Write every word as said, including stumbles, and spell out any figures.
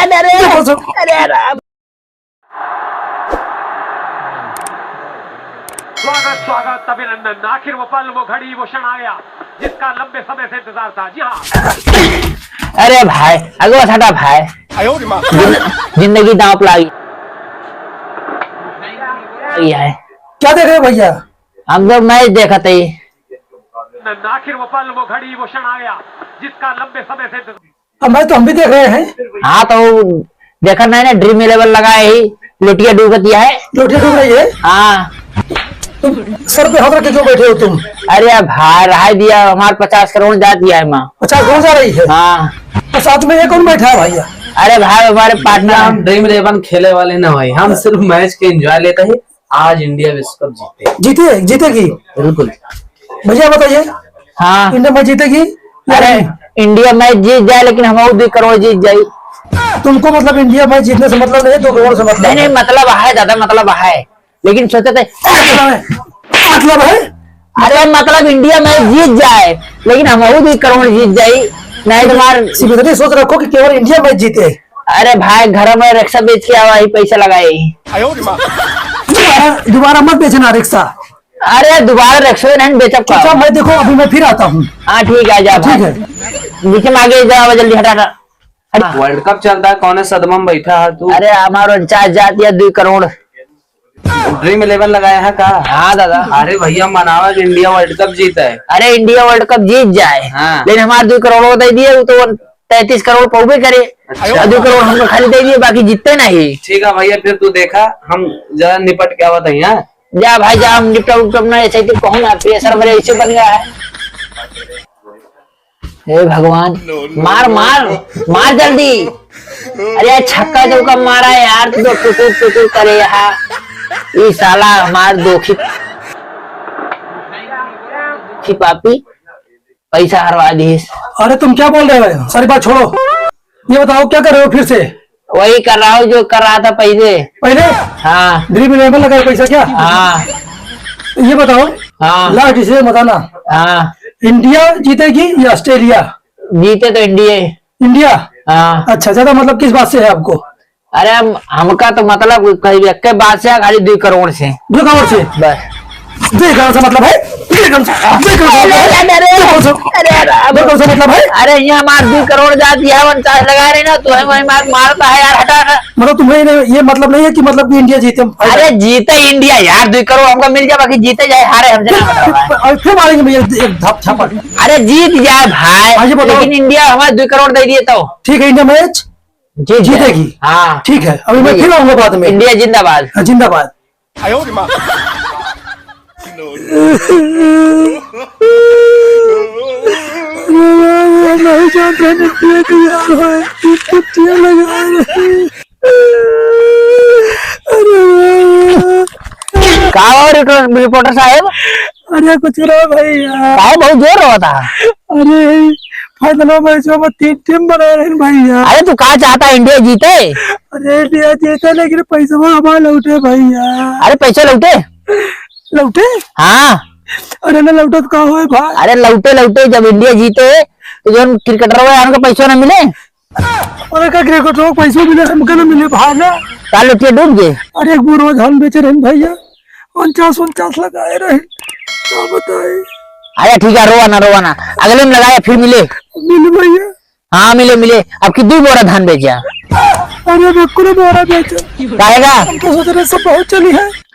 अरे, अरे, अरे राम। स्वागत, स्वागत, अभिनंदन। आखिर वो पल, वो घड़ी, वो क्षण आ गया, जिसका लंबे समय से इंतजार था। जी हाँ। अरे भाई, अगवा हटा भाई। जिन-, जिंदगी दांव पे लागी। ये है। क्या देख रहे हो भैया? हम तो मैच देखत ही। आखिर वो पल, वो घड़ी, वो क्षण आ गया, जिसका लंबे समय से इंतजार। अब मैच तो हम भी देख रहे हैं। हाँ, तो देखा नहीं ना, ड्रीम इलेवन लगाए ही, लोटिया डूबत ही है। लोटिया डूब रही है? हाँ। तुम सर पे हाथ रख के क्यों बैठे हो तुम? अरे भाई, रहाई दिया, हमार पचास करोड़ जात ही है माँ। पचास करोड़ जा रही है? हाँ। तो साथ में ये कौन बैठा है भैया? अरे भाई, हमारे पार्टनर हम हैं। ड्रीम इलेवन खेले वाले ना भाई, हम सिर्फ मैच के एंजॉय लेते हैं। आज इंडिया विश्व कप जीते। जीते, जीतेगी? बिल्कुल। भैया बताइए, हाँ। इंडिया मैच जीतेगी या अरे, नहीं? इंडिया मैच जीत जाए, लेकिन हम और दो करोड़ जीत जाई। तुमको मतलब इंडिया मैच जीतने से मतलब नहीं है, दो करोड़ से मतलब नहीं, है? नहीं, मतलब है दादा, मतलब है, लेकिन सोचे थे मतलब है? अरे, मतलब इंडिया मैच जीत जाए, लेकिन हम और दो करोड़ जीत जाई, नहीं तो मार। सिर्फ इतनी सोच रखो कि केवल इंडिया मैच जीते। अरे भाई, घर में रिक्शा बेच के आवा ही, पैसा लगाए ही। दोबारा, दोबारा मत बेचना रिक्शा। अरे, दोबारा रिक्शा नहीं बेचब का? अच्छा, मैं देखो, अभी मैं फिर आता हूँ। हाँ, ठीक है, जा ठीक भाई। है। बीच में आगे जा, जल्दी हटा, हटा। हट। वर्ल्ड कप चलता है, कौने सदमा में बैठा है तू? अरे, हमारो चार जाती है, दो करोड़। ड्रीम इलेवन लगाया है का? हाँ दादा। अरे भैया, मनावा कि इंडिया वर्ल्ड कप जीता है। अरे, इंडिया वर्ल्ड कप जीत जाए, हाँ। लेकिन हमार दो करोड़ दे दिए, वो तो तैंतीस करोड़ पौबे करे। अच्छा। और दो करोड़ हमको खाली दे दिए, बाकी जीतते नहीं। ठीक है भैया, फिर तू देखा, हम जरा निपट के आवत है यहाँ। जा भाई जा, हम निपटा उपटा अपना, ऐसे ही तो कहूँ ना, प्रेशर मेरे ऐसे बन गया है। हे भगवान, मार, मार, मार जल्दी। अरे यार, छक्का चौका मारा है यार, तू तो टुकुर टुकुर करे यहाँ। ई साला हमार दोखी, दोखी पापी, पैसा हरवा दीस। अरे तुम क्या बोल रहे हो? सारी बात छोड़ो, ये बताओ क्या कर रहे हो फिर से? वही कर रहा हूँ जो कर रहा था पहले। पहले? हाँ। ड्रीम इलेवन लगाए पैसा क्या? हाँ। ये बताओ, हाँ। लास्ट डिसीजन बताना। हाँ। इंडिया जीतेगी या ऑस्ट्रेलिया? जीते तो इंडिया। इंडिया? हाँ। अच्छा, ज्यादा मतलब किस बात से है आपको? अरे हम, हमका तो मतलब कहीं एक के बात से, खाली दो करोड़ से। दो करोड़ से? बस। दो करोड़ से मतलब है? दो करोड़ से, दो करोड़ से मतलब है? अरे, अरे, दो करोड़ से, अरे, अरे, दो करोड़ से मतलब है? अरे, ये हमार दो करोड़ जाती है, उनचास लगा रहे ना, तो हम, हम मार, मारता है यार, हटा ना। मतलब तुम्हें ये, ये मतलब नहीं है कि मतलब कि इंडिया जीते हम? अरे, जीते इंडिया यार, दो करोड़ हमका मिल जाए, बाकी जीते जाए, हारे हम जना बताओ भाई। और फिर मारेंगे भैया एक धप-, झापड़। अरे, जीत जाए भाई, हाँ, ये बताओ। लेकिन इंडिया हमारे दो करोड़ दे दिए तो। ठीक है, इंडिया मैच जीत जाए। जीतेगी। हाँ। ठीक है, अभी मैं ठीक है। फिर आऊंगा बाद में। इंडिया जिंदाबाद। हाँ, जिंदाबाद। नहीं जानते हैं, कितने यार हो, कितने लगा रहे हैं। अरे का हो रिटो-, रिपोर्टर साहब? अरे कुछ ना भैया। काहे बहुत जोर रहा था? अरे फाइनल मैच में तीन टीम बना रहे हैं भैया। अरे तू का चाहता है, इंडिया जीते? अरे इंडिया जीते लेकिन पैसा हमारा लौटे भैया। अरे पैसा लौटे? लौटे? हाँ। अरे ना लौटे तो का होए भाई? अरे लौटे, लौटे, जब इंडिया जीते तो जो क्रिकेटर हुआ उनका पैसा ना मिले? अरे का क्रिकेट हो, पैसों मिले, हमके ना मिले भाई ना। का लोटिया डूब गए? अरे एक बोरा धान बेचे रहन भैया, उनचास उनचास लगाए रहे, का बताए। अरे ठीक है, रोवा ना, रोवा ना, अगले में लगाए, फिर मिले। मिले भैया। हाँ मिले, मिले, अब की दो बोरा धान बेचा। अरे बिल्कुल बोरा बेचा। काहेगा? हम तो सोच रहे सब बहुत चली है।